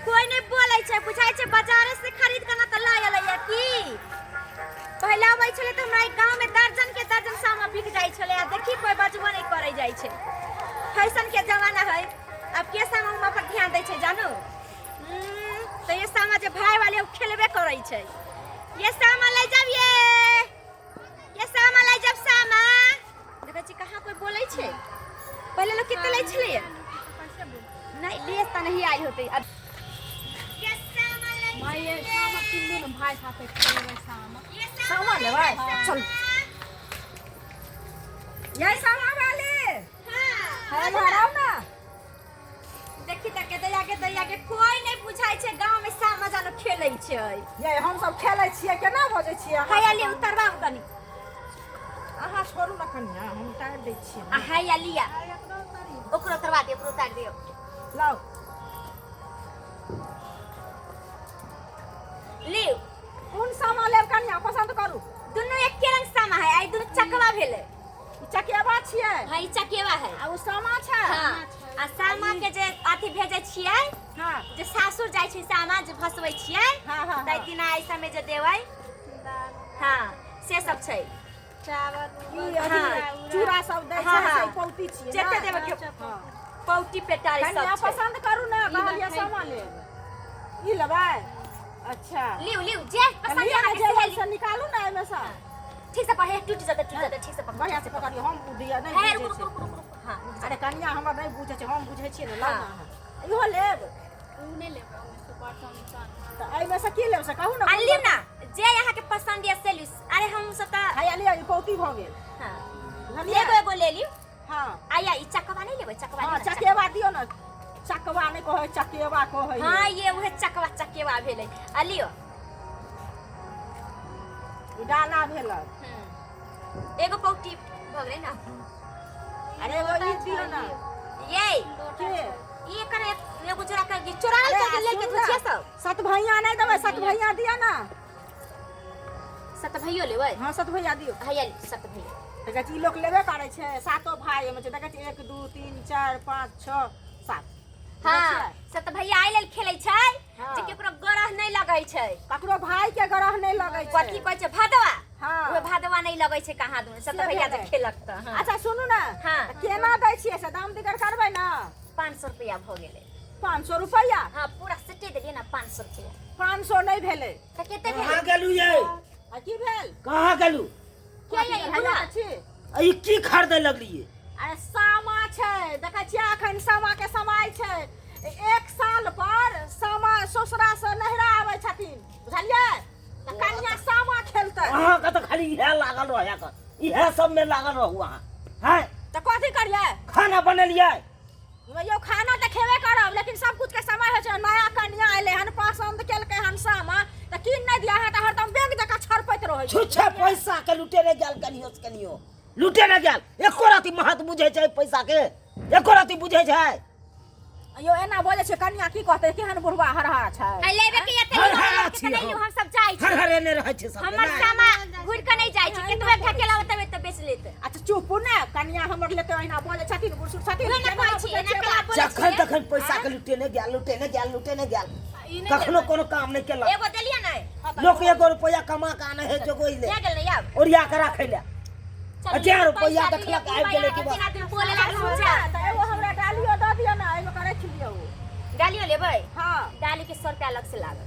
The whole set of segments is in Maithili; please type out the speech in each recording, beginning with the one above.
कोई नहीं बोलै छै, बुझाइ छै बाजारे से खरीद के ना तऽ ला एलैया की। पहिले अबै छलै तऽ हमरा गाँव में दर्जन के दर्जन सामा बिक जाइ छलै, आ देखी कोई बजबो नहीं करै जाइ छै। फैशन के जमाना है, अब के सामा उमा पर ध्यान दै छै जानू। तऽ ये सामा जे भाई वाले ओ खेलबे करै छै। ये सामा ले जाब, ये सामा ले जाब सामा। देखै छी कहाँ कोई बोलै छै। पहिले लोग कते लै छलैया। नहीं लेस तऽ नहीं आयल होतै अब। ये सामा ले माय ये सामा किनू ने, भाई साथे खेलबै सामा। ये सामा लेबै? चल। यही सामा वाली। हाँ। है इधर आओ ना। देखी तऽ के दैया के दैया के कोई नहीं बुझाइ छै गाँव में सामा जानो खेलै छै। ये हम सब खेलै छियै, केना बजै छियै अहाँ? हैया ले उतरबाउ कनी। अहाँ छोड़ू ना कनिया, हम उतारि दै छियै। आ हैया लिया, ओकरो उतरवा दियौ, ओकरो उतारि दियौ। लाउ। लिउ। कोन सामा लेब कनिया, पसन्द करू। दुनू एके रंग सामा है, आ ई दुनू चकवा भेलै। ई चकेबा छियै? हाँ, ई चकेवा है। आ ओ सामा छै? हाँ, आ सामा के जे अथी भेजै छियै, जे सासुर जाइ छै, सामा जे भसबै छियै, हाँ, हाँ, तै हाँ। दिना एहि सबमे जे देबै, हाँ, से सब छै। चावल ई अथी चूड़ा सब दै हाँ, छै, हाँ। से पौती छियै जते ने? देबै के हाँ। पौटी पेटारी सब कनिया छै। पसन्द करू ने, कहलियै सामा लेब। ई लेबै? अच्छा। लिउ लिउ, जे पसंद लिअ ने, अहाँके जे से लेब लिउ। से निकालू ने एहिमे सँ। ठीक से पढ़े, टूट जेतै, टूट जेतै, ठीक से पकड़। बढ़िआँ से पकड़ियौ, हम बुझियै नहि हे, बुझै रुकू छै। रुकू रुकू रुकू, हाँ रुक अरे कनिया हमर नहि बुझै छै, हम बुझै छियै ने। लाउ हाँ। ने अहाँ। इहो लेब? उ नहि लेबै, ओहिमे से बर्तन उर्तन। तऽ एहिमे सँ की लेब से कहू ने। आ लिउ ना, जे अहाँके पसंद यऽ से लिउ। अरे हम सब तऽ हैया लिअ, ई पौती भऽ गेल। हाँ। बुझलियै? एगो एगो ले लिउ। हाँ। आया ई चकवा नहीं लेबै? चकवा हाँ। लिउ ना, चकेवा दियौ ने, चकवा नहि कहै, चकेवा कहै। हाँ, ये उहे चकवा चकेवा भेलै। आ लियो। ई डाला भेलै। एगो पौटी भऽ गेलै ने। अरे एगो ई दियौ ने। ये के? ई एकर एगो जोड़ा के चोरा अरे, के लेके सुन ना, धुचिया सब। सत भैया नहि देबै? सत भैया दियौ ने। सत भैयो लेबै? हाँ, सत भैया दियौ। हैया सत भैया। देखै छी, ई लोक लेबे करै छै। सातो भाय एहिमे छै। देखै छी, 1 2 3 4 5 6 7। हाँ, सत भैया आइ लेल खेलै छै हाँ। जे केकरो गरह नहि लगै छै। ककरो भाई के गरह नहि लगै छै। कथी कहै छै, भादवा? हाँ। उहे भादवा नहि लगै छै कहाँ दुन सत से भैया जे भेलै। खेलक तऽ। हाँ। अच्छा सुनू ने। हाँ। तऽ केना दै छियै से दाम दिगर करबै ने। 500 रुपया भऽ गेलै। 500 रुपैआ? हाँ, पूरा सेटे देलियै ने 500 रुपया। 500 नहि भेलै। तऽ कते कहाँ भेलै? गेलू ये? आ की भेल? कहाँ गेलू? के ये हैया बुढ़ा? तऽ छी। आ ई की खरीदे लगलिए? अरे सामा छै, देखै छियै अखन सामा के समय छै। एक साल पर सामा ससुरा से नैहरा आबै छथिन, बुझलियै? तऽ कनिया सामा खेलतै। अहाँ के तऽ खाली इएह लागल रहै के, इएह सब में लागल रहू अहाँ। हैं? तऽ कथी करियै? खाना बनेलियै? यौ खाना तऽ खेबे करब, लेकिन सब कुछ के समय होइ छै। नया कनिया एलै हन, पसन्द केलकै हन सामा, तऽ कीन नहि दिया अहाँ तऽ हरदम बेंग जकाँ छड़पैत रहै छी। छुच्छे पैसा के लुटेने गेल, कनियो से कनियो लुटेने गेल। एको राति महत्व बुझै छै पैसा के? एको राति बुझै छै? यौ एना बजै छै, कनिया की कहतै, केहन बुढ़वा हरहरा छै। आ लेबे के एते हर हरा लिउ, छी नहि हम। लिउ, हम सब जाइ छी। हर हरे ने रहै छै सब। हमर सामा घुरि कऽ नहि जाइ छै, केतबे ढकेला ओतबे तऽ बेच लेतै। अच्छा चुप ने, कनिया हमर लेते ओहिना बजै छथिन, बुढ़ सुढ़ छथिन। उहे ने केना कहै छी, बुझै एना छियै केना बात? बोलै जखन छियै? तखन पैसा के लुटेने गेल, लुटेने गेल, लुटेने गेल। ई नहि कखनो लेबै। कोनो काम नहि केलक। एगो देलियै ने? लोक एगो रुपैआ कमा के आनै है जोगोइ ले, भए गेल ने आब? ओरिया के राखै ले। चलू, हजार रुपैआ पैसा देखलक, दियौ, आबि गेलै कि बस। दिना दिन बोले लागल सुनू जा। ने, तऽ एगो हमरा डालियो दऽ दिअ ने, एहिमे के राखि लियौ। डालियो लेबै? हाँ। डाली के 100 रुपया अलग से लागत।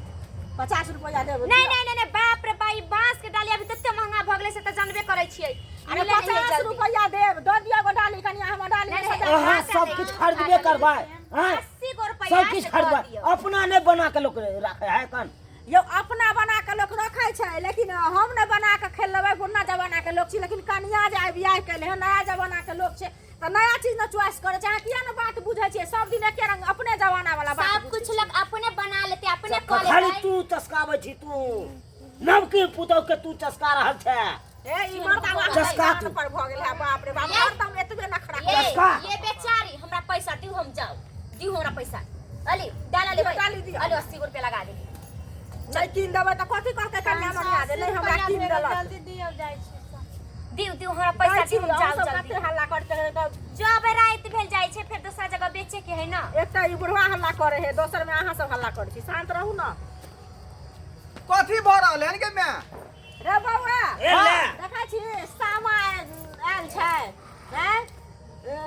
50 रुपैआ देब। नहीं नहीं नहीं नहीं, बाप रे बाप, ई बांस के डाली अभी तते महंगा भऽ गेलै से तऽ जानबे करै छियै। अरे मिलै नहि है 50 जल्दी। रुपैआ देब, दऽ दिअ एगो डाली कनिया, हमर डाली नहीं, मे नहीं, सजा। अहाँ सब किछु खरीदबे करबै? हैं? 80 गो रुपया सब किछु से दऽ खरीदबै, दियौ। अपना नहि बना के लोक राखै है कन। यौ अपना बना के लोक रखै छै, लेकिन हम नहि बना के खेल लेबै, पुरना जमाना के लोक छी। लेकिन कनिया जे आइ बियाह केले हन, नया जमाना के लोक छै, तऽ नया चीज ने चॉइस करै छै। अहाँ किया ने बात बुझै छियै? सब दिन एके रंग अपने जमाना वाला बात सब बुझै कुछ छियै। लोग अपने बना लेते, अपने कऽ खाली लेतै। तू चस्काबै छी, तू नवकी पुतोह के तू चस्का रहल छै। ए ई मर्दावा चस्का कान तू। पर भऽ गेल है, बाप रे बाप। ये- हरदम एतबे नखरा। ये चस्का। ये बेचारी, हमरा पैसा दिउ, हम जाउ, दिउ हमरा पैसा। अली डाला लेबै? डाली दिअ। अली 80 गो रुपया लगा दे। नहि कीन देबै तऽ कथी कहतै कनिया मनिया जे नहि हमरा कीन देलक? जल्दी दियौ, जाइ छी। दिउ दिउ हमरा पैसा जाइ छी, दिउ, हम अहूँ जाउ सब जल्दी। कते हल्ला करते रहै तऽ जब राति भेल जाइ छै, फेर दोसरा जगह बेच बेचे के है ना। एकटा ई बुढ़वा हल्ला करे है, दोसर में अहाँ सब हल्ला करै छी। शांत रहू ना। कथी भऽ रहल हन गे माय? रे बौआ, ए ले। देखै छी सामा आयल छै, हैं?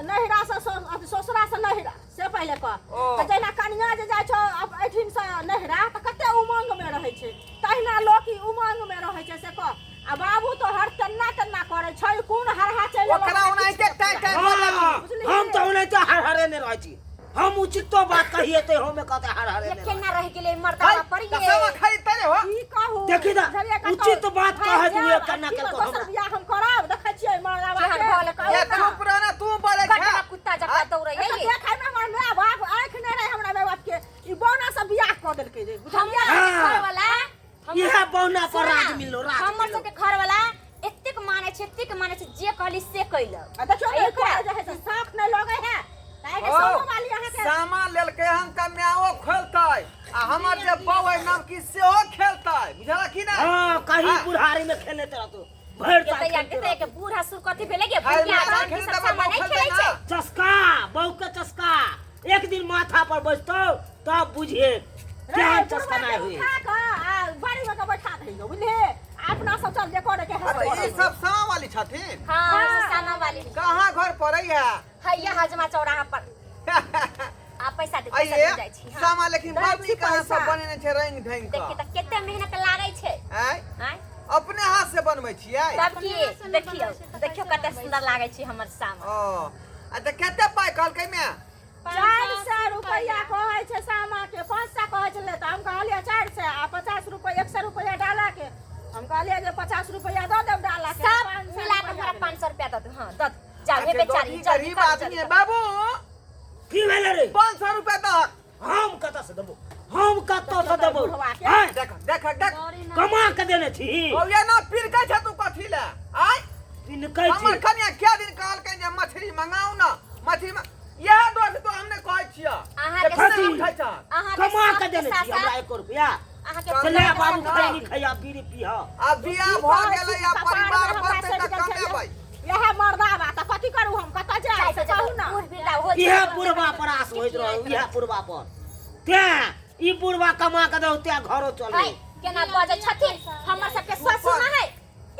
नैहरा से अथी ससुरा से नैहरा से पहिले कह। ओ। तऽ जहिना कनिया जे जाइ छौ एहिठिन से नैहरा तऽ कते उमंग में रहै छै, तहिना लोक ई उमंग में रहै छै से कह। आ बाबू तो हर तन्ना तन्ना करै छै, कोन हरहा चलि एलौ ओकरा हमरा ओनाहिते किछु टाइ टाइ हाँ, बोललही। बुझलियै? हम तऽ ओनाहिते हरहरे नहि रहै छी। हम उचितो बात कहिए तऽ हमे कहते हरहरे ये नहि रहै। केना रह गेलै मर्दावा पर तऽ ये? सामा खरीदते रे हो। की कहू? देखी तऽ, बुझलियै कतौ? उचित बात भाइ कहैत जायब, हुए आ केना की केलको दोसर हमरा? बियाह हम करब, देखै छियै मर्दावा केहन के। भऽ गेलै? कहू ये ना। चुप रह ना, तू बोलै गटवा छे। कुत्ता जकाँ दौड़ै एतऽ ये। देखै मे हमर माय बाप आँखि नहि रहै हमरा माय बाप के, ई बौना सब बियाह कऽ देलकै रे, बुझलियै? हमर हाँ। घरवाला, इएह बौना पर सुन ना, राज मिललो, राज हमर मिललो। सबके घरवाला एतेक मानै छै, एतेक मानै छै, जे कहली से कैलक। आ देखियौ ने, एकरा कहै जे है से साफ नहि लगै है, ताहि के ओ, सामो वाली अहाँके सामा लेलकै हन तऽ मायो खोलतै आ हमर जे बहू है नवकी सेहो खेलतै, बुझलक कि नहि? हाँ, कहीं हाँ। बुढ़ारी में खेलैत रहतौ भरि साल। केतैया खेलते केतैया के रहतौ। बूढ़ा सुर कथी भेलै गे? हाय, बुढ़िया माय, जान के खेलतै सब तऽ सामान नहि बहू खेलै खेलतै छै। ना। चस्का, बहू के चस्का एक दिन माथा पर बैसतौ तब बुझिए रे, केहन चस्का बुढ़वा के नहि हुई। उठा कऽ आ बाड़ी में के बैठा दहियौ, बुझलिही? अपना सब चल जे करे के है आ तऽ से ई सब सामा वाली छथिन? हाँ, हाँ। सामा वाली। कहाँ घर पड़ै है? हैया हजमा चौराहा पर। आ पैसा दे, पैसा आइए दे जाइ छी। हाँ। सामा, लेकिन दै बड़ छी नीक अहाँ पैसा। सब बनेने छै रंग ढंग देखी के। तऽ कते मेहनत लागै छै। आँय, आँय, अपने हाथ से बनबै छियै? तब की, अपने हाथ से नहि देखियौ, बनबै छै तऽ देखियौ कैसे कते बनबै सुन्दर छै? लागै छै हमर सामा। ओ आ तऽ कते पाइ कहलकै माय? 400 रुपैआ कहै छै सामा के, 500 कहै छलै तऽ हम कहलियै 400 आ 50 रुपैआ, 100 रुपैआ डाला के। हम कहलियै जे 50 रुपैआ दऽ देब डाला के। सब 500 मिला कऽ रुपैआ हमरा देबै। 500 रुपया दऽ दू। हाँ, दऽ दू। जाउ हे अच्छा, बेचारी, गरीब जल्दी गरीब करू, आदमी जल्दी है करू। बाबू। की भेलै रे? 500 रुपया दहक। हम कतऽ से देबो? हम कतऽ से देबो? बुढ़वा के। आँय, देख देख देख। गौरी ना। कमा के देने छी। बौआ ना पिरकै छै तू कथी ले? आय, पिनकै हमर छी। कनिया क्या दिन कहलकै जे मछली मंगाउ ना, मछली इएह दोस्त तो हम नहि कहै छियै अहाँके जे खाना कथी? उठै छह। अहाँके कमा के सबके देने छी साथ हमरा एको रुपया? अहाँके से से ले सबके बाबू, साथ खैनी खैया, बीड़ी पीह। आब बियाह की भऽ कहै गेलै छी, आ कपार परिवार मे हमरा बनतै सटि तऽ गेल छै। कमेबै। इएह मर्दाबा तऽ कथी करू, हम कतऽ जाय जाइ से से कहू ना। बूढ़ वृद्धा हो इएह छै। बुढ़वा पर आस होइत रहौ, इएह बुढ़वा पर। तें ई बुढ़वा कमा के दौ तें घरो चले। है, केना बजै छथिन? हमर सबके ससुर ना है,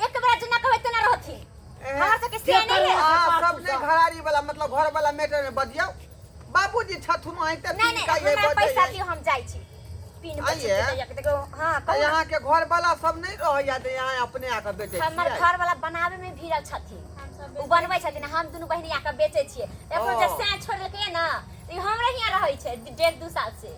एक बेर जेना कहबै तेना रहथिन। हमर सबके से नहीं है। अहाँ सब ने घरारी वाला मतलब घर वाला मैटर में बजियौ। बाबूजी छथुन अहीं तऽ नहीं नहीं, पिनका ये हमरा बजै पैसा है। दियौ, हम जाइ छी। पिन आइए। बचि देखो। हाँ, आ कहू ना। यहाँ के घर वाला सब नहीं रहैया जे यहाँ अपने आके बेचै हमर छियै? घर वाला बनावे में भिड़ल छथिन। हम सब ओ बनबै छथिन, हम दुनू बहिनी आके बेचै छियै। एखन जे ओ। सैं छोड़ि देलकै ने, तऽ ई हमरे हियाँ रहै छै 1.5-2 साल से।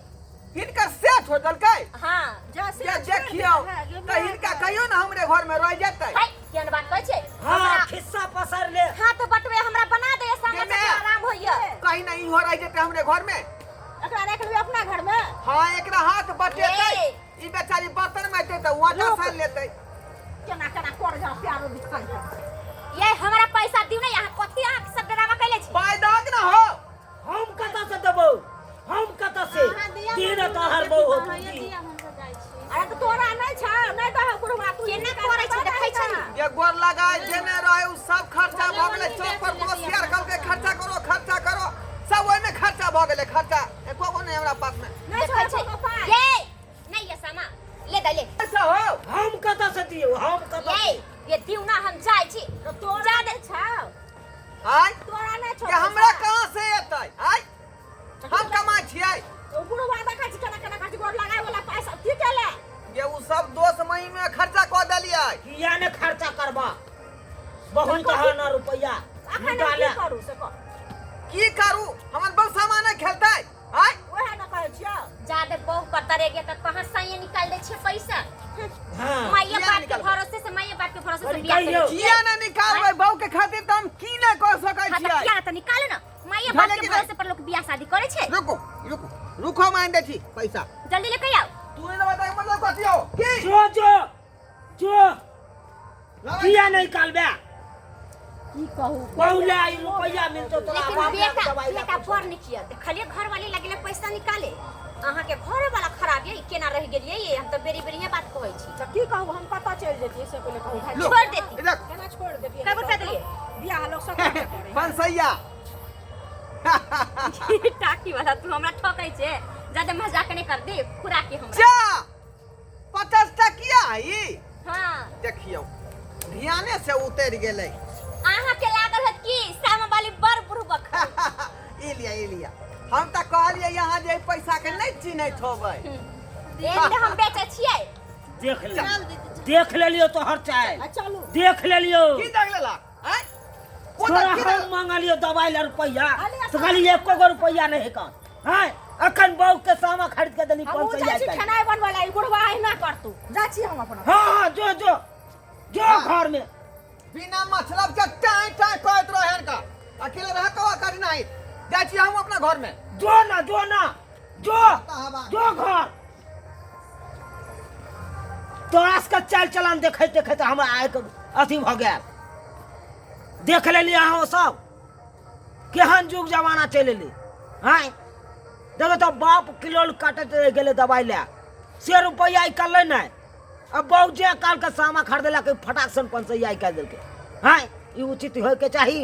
हिनकर से छोड़ देलकै? हाँ। जा से जे छोड़ि देखियौ देलकै, गे तऽ हिनका कहियौ ने हमरे घर में रह जेतै। है, केहन बात कहै छै? हाँ, हमरा खिस्सा पसारि ले। हाँ, तऽ बटबै हमरा बना दे, सामा गे सबके माय। आराम होइया। कहीं ना इहो रह जेतै हमरे घर में। एकरा राखि लेबै अपना घर में। हाँ, एकरा हाथ बटेतै। ए। ई बेचारी बर्तन में जेतै तऽ आटा सान लेतै। केना केना कर जा प्यारो दिखाई है। ये हमरा पैसा दियौ ने। अहाँ कथी, अहाँ सब ड्रामा कैले छी? पाइ दहक ना हो। हम कतऽ से देबौ? हम कतऽ से? अहाँ दिया दिन हम तोहर बहु हो अहाँ तू दिया, हम सब जाइ छी। अरे तऽ तोरा नहि छौ, नहि दह बुढ़वा तू। केना करै छै देखै छै ने। जे गोर लगाय जेने रहे उ सब खर्चा भऽ गेलै। चौक पर दोस्त यार कहलकै खर्चा करो, खर्चा करो, सब ओहिमे खर्चा भऽ गेलै। खर्चा एको गो नहि हमरा पास मे। नहि देखै छौ छै एको पाइ। ये नहीं ये सामा ले दे ले। पैसा हो। हम कतऽ से दियौ? हम कतऽ ये से? ये दियौ ना, हम जाइ छी। तऽ तोरा जा दे। नहि छौ, आय, तोरा नहि छौ जे हमरा पैसा। कहाँ से एतै? आय, हम कमाइ छियै? ओ बुढ़वा देखै छी केना केना करै छै, गोर लगाय वाला पैसा की केले? जे उ सब दोस्त महीम में खर्चा कऽ देलियै। किया ने खर्चा करबा? बहुत है ना रुपया। अखन हम निकाले। की करू से कह। की करू? हमर बहु सामान नहि खेलतै? आय, ओएह ने कहै छियौ। जादे बहु पर तरे के कहाँ सही निकाल दे छे पैसा। हाँ। माइये किया बाप के निकालबै? भरोसे से, माइये बाप के भरोसे से अरे बियाह कहियौ। केने छियै। किया नहि निकालबै? बहु के खातिर तऽ हम की नहि कऽ सकै हाँ, तऽ छियै। किया तऽ निकालू ना, माइये बाप भेलै के कि नहि? भरोसे पर लोक बियाह शादी करै छै। रुको रुको रुको, हम आनि दै छी पैसा। जल्दी लेके आउ। तू नहि देबै तऽ मतलब कथी हो की? जो जो जो। लाबै। किया नहीं निकालबे? की कहू? बहुला ई रुपया मिलतो तोरा लेकिन बाप बेटा दवाई ला। बेटा बड़ नीक यऽ, देखलियै घर वाली लगले पैसा निकाले। अहाँके घर वाला खराब यऽ, ई केना रहि गेलियै ये? हम तऽ बेरी बेरी बात कहै छी। तऽ की कहू, हम कतऽ चलि जैतियै से पहिले कहू भाइ। लो, छोड़ देती। देख। केना छोड़ि देतियै? कए रुपया देलियै? बियाह लोक सब कते करै है। पंसैया। टाकी वाला तू हमरा ठकै छे, ज्यादा मजाक नहीं कर दे खुराकी हमरा। जा 50 टकिया ई। हाँ। देखियौ ध्याने से उतरि गेलै। अहाँ के लागल हत कि सामा वाली बड़ बुढ़बक। ई लिया ई लिया, हम तऽ कहलियै यहाँ जे पैसा के नहि चिन्हैत होबै। एक हम बेचै छियै। देख ले, देख लेलियो तोहर चाय। चलू देख लेलियो। की देख लेलक आँय? ओ तोरा तऽ की हम देख- मांगलियो दवाई ला रुपैया अरे तो खाली एको गो रुपैया नहीं कन। हैं अखन बहू के सामा खरीद के देली हमहूँ 500। जाइ छी खेनाइ बनबै ला, ई बुढ़वा अहिना करतौ। जाइ छी हम अपना। हाँ हाँ, जो जो जो घर में बिना मतलब के टाँय टाँय करैत रहे का अकेले रह कवा कर नहीं। जाइ छी हम अपना घर में। जो ना जो ना जो जो घर तोरा सबके चाल चलन देखैत देखैत हमरा आय के अथी भऽ गेल। देख लेलियै अहाँ सब केहन युग जमाना चलि एलै। आँय देखो तऽ बाप किलोल काटैत रहि गेलै दवाइ लए, से रुपैआ निकललै नहि। अब बहु जे कालके सामा खरीदेलक फटाक सन 500 निकालि देलकै। आँय ई उचित होइके चाही।